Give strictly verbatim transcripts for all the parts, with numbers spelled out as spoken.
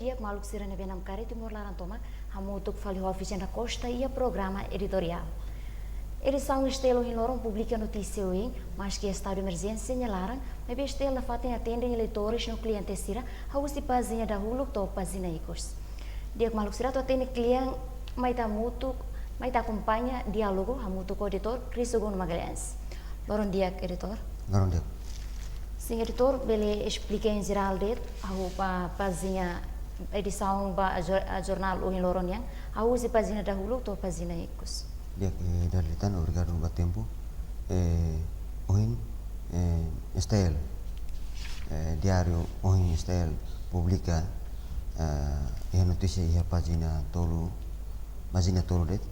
Di'ak, maluk sira ne'ebé namkari Timor Laran tomak, hamutuk fali ho Vicente da Costa iha programa editoriál. Edisaun STL ohin loron publika notísia ohin, maski estadu emerjénsia nia laran, maibé STL nafatin atende nia leitores no kliente sira, hahú husi pájina dahuluk to'o pájina ikus. Di'ak, maluk sira, atu hatene kle'an, mai ita hamutuk, mai ita akompaña diálogu hamutuk ho editór Crisogono Magalhães. Loron di'ak, editór. Loron di'ak. Sin, editór, bele esplika em jerál de'it, hahú ba pájina, edisaun ba jo-, jornál ohin loron nian, hahú husi pájina dahuluk to'o pájina ikus. Di'ak, eh, dala ida tan, obrigadu ba tempu. Eh, ohin, eh, STL, eh, diáriu ohin STL publika, eh, iha notísia iha pájina tolu, pájina tolu de'it.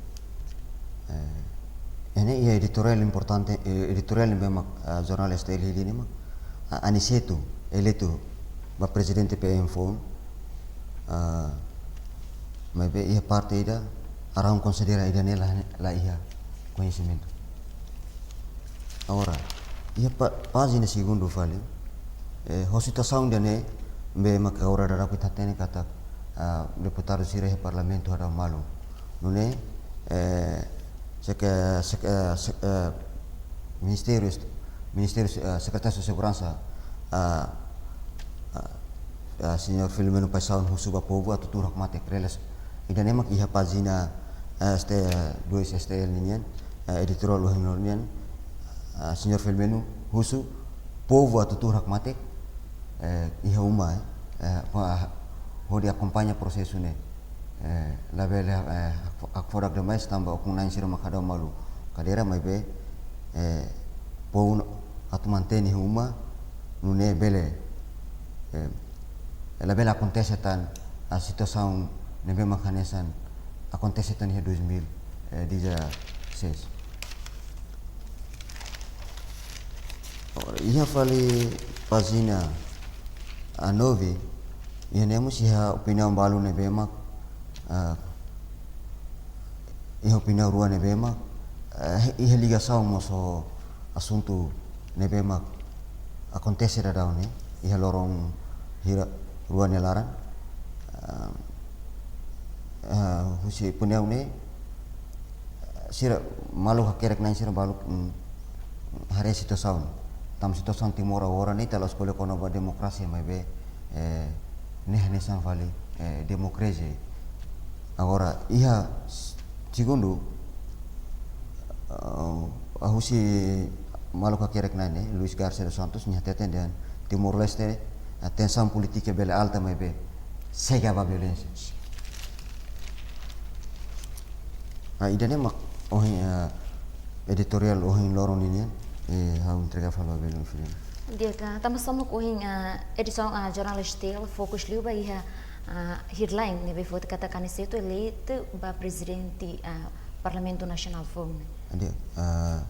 Eh, ne'e iha editoriál importante, eh, editoriál ne'ebé mak, ah, jornál STL hili ne'e mak, ah, Aniceto eleitu ba prezidente P M foun, ah, maibé iha parte ida, ha'u konsidera ida-ne'e la, la iha koñesimentu. Agora, iha pá-, pájina segundu fali, eh, ho situasaun ida-ne'e, ne'ebé mak agora daudaun ita hatene katak, ah, deputadu sira iha parlamentu hadau malu. Nune'e, eh, sek-, eh, sek-, eh, sek-, eh, ministériu, ministériu, eh, sekretáriu seguransa, ah, ah, ah, señór Filomeno Paixão husu ba povu atu tuur hakmatek, relas. Ida-ne'e mak iha pájina, eh, ST, eh, dua STL ninian, eh, editoriál ohin loron nian, ah, señór Filomeno husu povu atu tuur hakmatek, eh, iha uma, eh, eh, pa-, hodi akompaña prosesu ne'e. Eh, labele, eh, hakfodak demais tanba ukun-na'in sira mak hadau malu kadeira, maibé, eh, povu atu mantein iha uma, nune'e bele, eh, labele akontese tan, ah, situasaun ne'ebé mak hanesan akontese tan iha dois mil e dezasseis. Iha fali pájina, ah, nove, iha ne'e mós iha opiniaun balu ne'ebé mak, ah, iha opiniaun rua ne'ebé mak, eh, iha ligasaun mós ho asuntu ne'ebé mak akontese daudaun ne'e, iha loron hira rua nia laran. Ah, ah, husi opiniaun ne'e, sira maluk hakerek-na'in sira balu, mm, haree situasaun. Tanba situasaun Timor agora ne'e ita la'ós ko'alia kona-ba demokrasia, maibé, eh, ne'e hanesan fali, eh, democracy. Agora, iha s-, segundu, ah, husi maluk hakerek-na'in ne'e, Luis Garcia dos Santos, nia hateten dehan Timor-Leste, ah, tensaun polítika bele alta, maibé sega ba violénsia. Ah, ida-ne'e mak ohin, ah, editoriál ohin loron ninian, eh, ha'u entrega fali ba belun filin. Di'ak, tanba sá mak ohin, ah, edisaun, ah, jornál STL fokus liu ba iha, ah, headline ne'ebé foti katak Aniceto eleitu ba prezidente, ah, Parlamentu Nasionál foun. Di'ak, ah,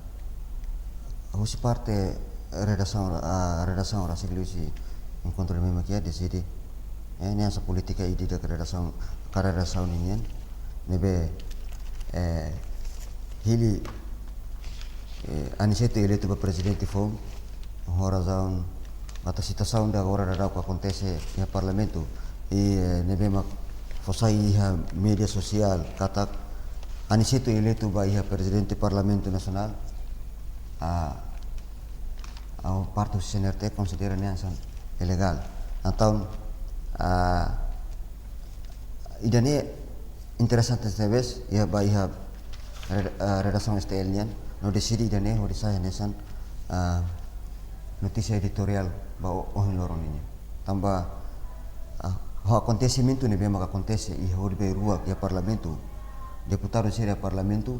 husi parte redasaun, ah, redasaun rasik liuhusi enkontru ne'ebé mak iha deside, eh, ne'e hanesan polítika ida-idak redasaun, kada redasaun ninian, ne'ebé, eh, hili, eh, Aniceto eleitu ba prezidente foun, ho razaun katak situasaun ida agora daudauk akontese iha parlamentu, i, eh, ne'ebé mak fó sai iha média sosiál katak Aniceto eleitu ba iha prezidente Parlamentu Nasionál, ah, ah, parte husi CNRT konsidera ne'e hanesan ilegál. Entaun, ah, ida-ne'e interesante tebes, iha ba iha red-, ah, redasaun STL nian, no deside ida-ne'e hodi sai hanesan, ah, notísia editoriál ba o-, ohin loron ninian. Tanba, ah, ho akontesimentu ne'ebé mak akontese iha horibainrua iha parlamentu, deputadu sira iha parlamentu,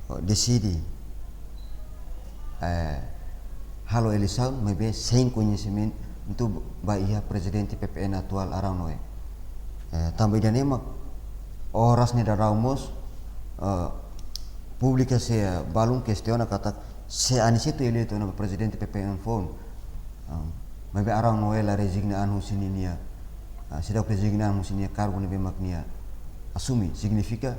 oh, deside, eh, halo eleisaun, maibé sein koñesimentu ba iha prezidente PPN atuál Arão Noé. Eh, tanba ida-ne'e mak oras ne'e daudaun mós, eh, públiku sira balun kestiona katak se Aniceto eleitu ona ba prezidente PPN foun, ah, maibé Arão Noé la rezigna an husi ninia, ah, seidauk rezigna an husi nia kargu ne'ebé mak nia asume, signifika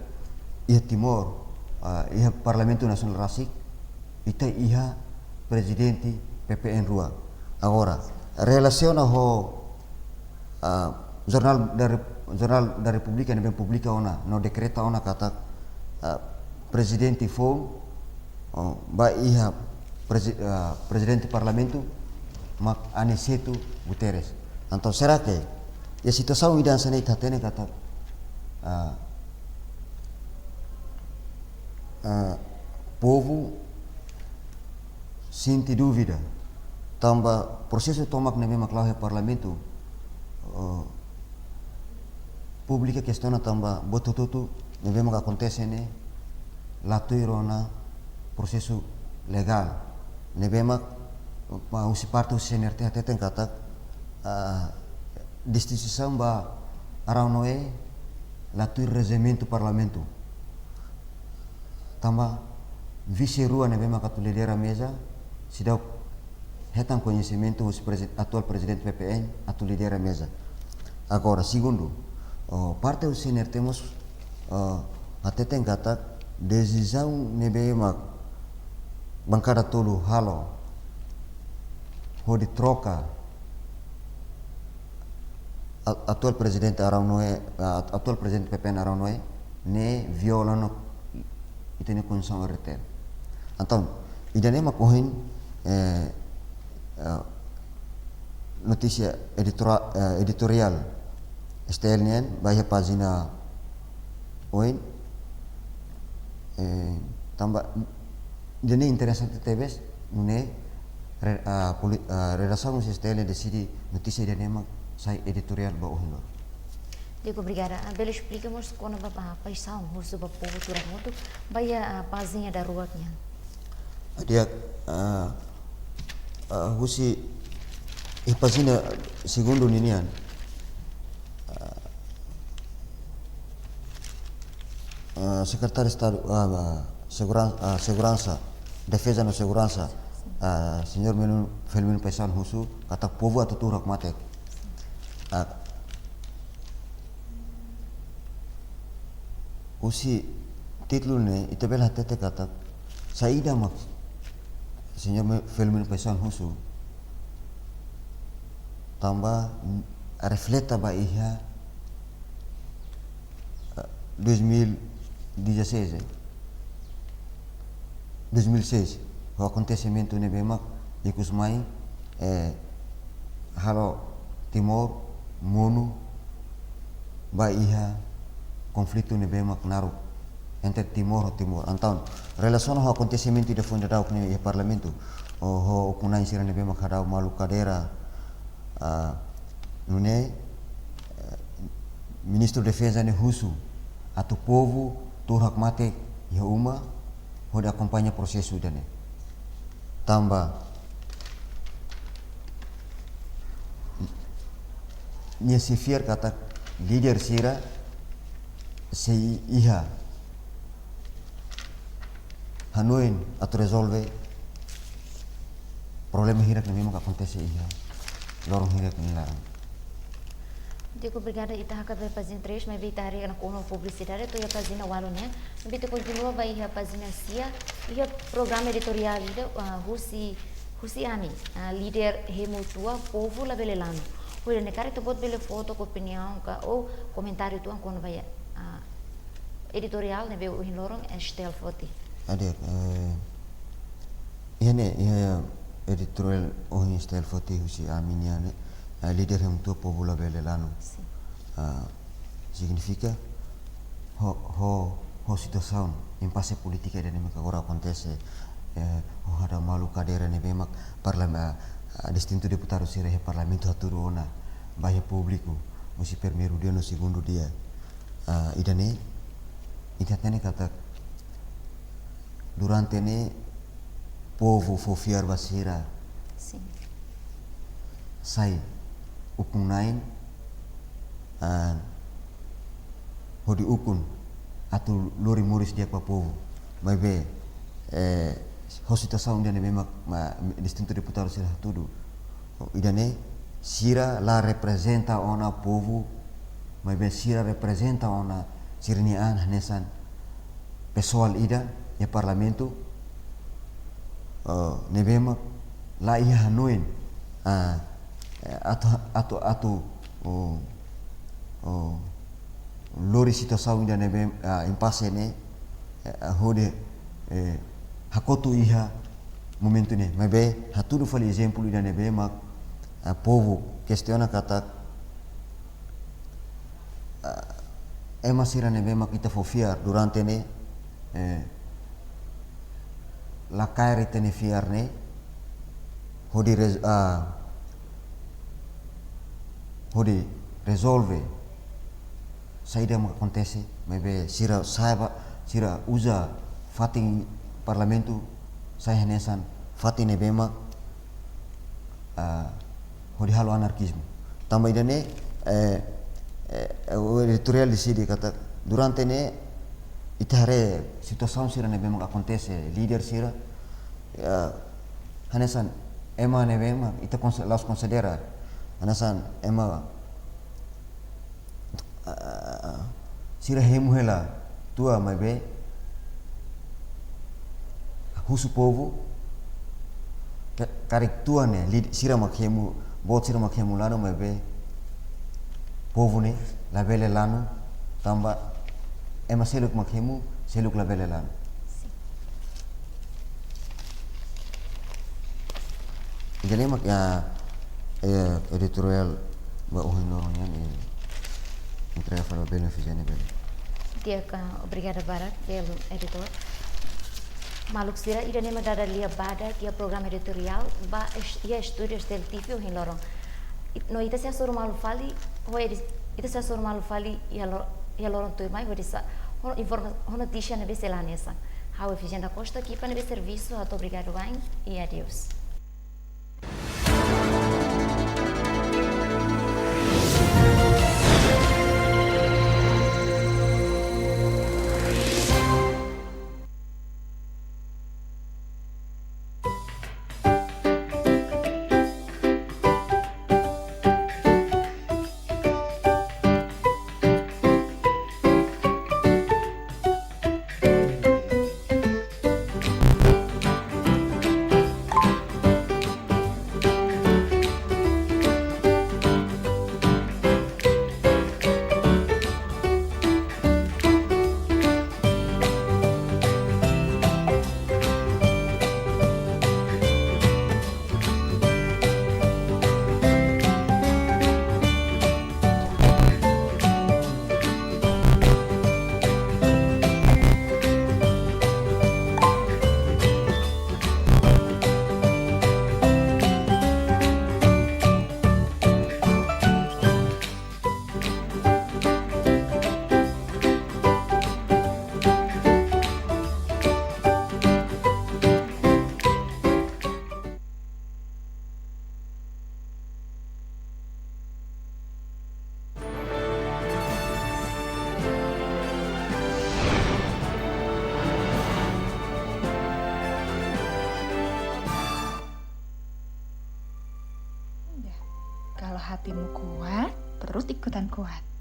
iha Timor, ah, iha Parlamentu Nasionál rasik, ita iha prezidente PPN rua. Agora, relasiona ho, ah, Jornál da Rep-, Jornál da Repúblika ne'ebé publika ona, no dekreta ona katak, ah, prezidente foun, oh, ba iha prezi-, ah, prezidente parlamentu mak Aniceto Guterres. Entaun, será que iha situasaun ida hanesan ne'e ita hatene katak, ah, ah, povu sente dúvida, tanba prosesu tomak ne'ebé mak la'o iha parlamentu, eh, públiku kestiona tanba buat hotu-hotu ne'ebé mak akontese ne'e la tuir ona prosesu legál. Ne'ebé mak, ma husi parte husi C N R T hateten katak, ah, destituisaun ba Araújo Noé la tuir rejimentu parlamentu. Tanba vise rua ne'ebé mak atu lidera meza, seidauk hetan koñesimentu husi prezi-, atuál prezidente P P N atu lidera meza. Agora, segundu, oh, parte husi C N R T mós, oh, hateten katak desizaun ne'ebé mak bankada tolu halo hodi troka a-, atuál prezidente Araújo Noé, a-, atuál prezidente P P N Araújo Noé, ne'e viola ona ita-nia Konstituisaun R T L. Entaun, ida-ne'e mak ohin, eh, eh, notísia editora-, eh, editoriál S T L nian, ba iha pájina oin, eh, tanba ida-ne'e interesante tebes, nune'e re-, ah, poli-, ah, redasaun husi S T L deside notísia ida-ne'e mak sai editoriál ba ohin loron. Di'ak, obrigada. Ah, bele esplika mós kona-ba, ah, paixaun husu ba povu turak motu, ba iha, ah, pájina daruak nian. Di'ak, ah, ah, husi, eh, pájina segundu ninian, ah, ah, Sekretáriu Estadu, ah, ah, Seguran-, ah, Seguransa, Defeza no Seguransa, ah, señór Menu-, Filomeno Paixão husu katak povu atu tuur hakmatek. Ah, husi títulu ne'e, ita bele hatete katak saida mak señór Me-, Filomeno Paixão husu, tanba, mm, refleta ba iha, eh, dois mil e dezasseis, eh, dois mil e seis, ho akontesimentu ne'ebé mak ikus mai, eh, halo Timor monu ba iha konflitu ne'ebé mak naruk entre Timor ho Timor. Entaun, relasiona ho akontesimentu ida foin daudauk ne'e iha parlamentu, ho, ho ukun-na'in sira ne'ebé mak hadau malu kadeira, ah, nune'e, eh, Ministru Defeza ne'e husu atu povu tuur hakmatek iha uma, hodi akompaña prosesu ida-ne'e. Tanba nia sei fiar katak líder sira sei iha hanoin atu rezolve problema hirak ne'ebé mak akontese iha loron hirak nia laran. Di'ak, obrigada. Ita hakarak ba pájina três, maibé ita haree ona kona publisidade, to'o iha pájina ualu nian. Maibé ita kontinua ba iha pájina sia, iha programa editoriál ida, ah, husi, husi ami, ah, líder hemu tua, povu labele lanu. Ho ida-ne'e karik ita-boot bele fó took opiniaun ka, ou komentáriu uitoan kona-ba iha, ah, editoriál ne'ebé ohin loron S T L foti. Di'ak, eh, iha ne'e, iha editoriál ohin S T L foti husi ami nian ne'e, eh, líder hemu tua, povu labele lanu. Sin. Ah, signifika ho, ho, ho situasaun impase polítika ida-ne'e mak agora akontese, eh, ho hadau malu kadeira ne'ebé mak parlamen-, ah, distintu deputadu sira iha parlamentu hatudu ona ba iha públiku, husi primeiru dia no segundu dia. Ah, ida-ne'e, ita hatene katak durante ne'e povu fó fiar ba sira. Sin. Sai ukun-na'in, ah, hodi ukun atu lori moris di'ak ba povu. Maibé, eh, ho situasaun ida-ne'ebé mak, ma, distintu deputadu sira hatudu. Ida-ne'e sira la reprezenta ona povu, maibé sira reprezenta ona sira-nia an hanesan pesoál ida iha parlamentu, eh, ne'ebé mak la iha hanoin, ah, eh, atu, atu, atu, oh, oh, lori situasaun ida ne'ebé, ah, impase ne'e, eh, hodi, eh, hakotu iha momentu ne'e. Maibé hatudu fali ezemplu ida ne'ebé mak, ah, povu kestiona katak, ah, ema sira ne'ebé mak ita fó fiar durante ne'e, eh, la kaer ita-nia fiar ne'e, hodi rez-, ah, hodi rezolve saida mak akontese, maibé sira sa'e ba, sira uza fatin parlamentu sai hanesan fatin ne'ebé mak, ah, hodi halo anarkizmu. Tanba ida-ne'e, eh, eh, o editoriál deside katak durante ne'e ita haree situasaun sira ne'ebé mak akontese, líder sira, eh, hanesan ema ne'ebé mak ita konse-, la'ós konsidera hanesan ema, ah, sira hemu hela tua, maibé husu povu, ka-, karik tua ne'e, lid-, sira mak hemu, boot sira mak hemu lanu, maibé povu ne'e labele lanu, tanba ema seluk mak hemu, seluk labele lanu. Sin. Ida-ne'e mak, ah, eh, editoriál ba ohin loron nian, eh, entrega fali ba belun Efigénia, belun. Di'ak, obrigada barak, belun editór. Maluk sira, ida-ne'e mak dada lia badak iha programa editoriál ba es-, iha estúdiu S T L T V ohin loron. It-, no ita sei hasoru malu fali, ho edi-, ita sei hasoru malu fali iha lo-, iha loron tuirmai, hodi sa-, ho informa-, ho notísia ne'ebé sei la hanesan. Ha'u Efigénia da Costa, ekipa ne'ebé servisu, hato'o obrigadu wa'in, i adeus. Ya, kalau hatimu kuat, terus ikutan kuat.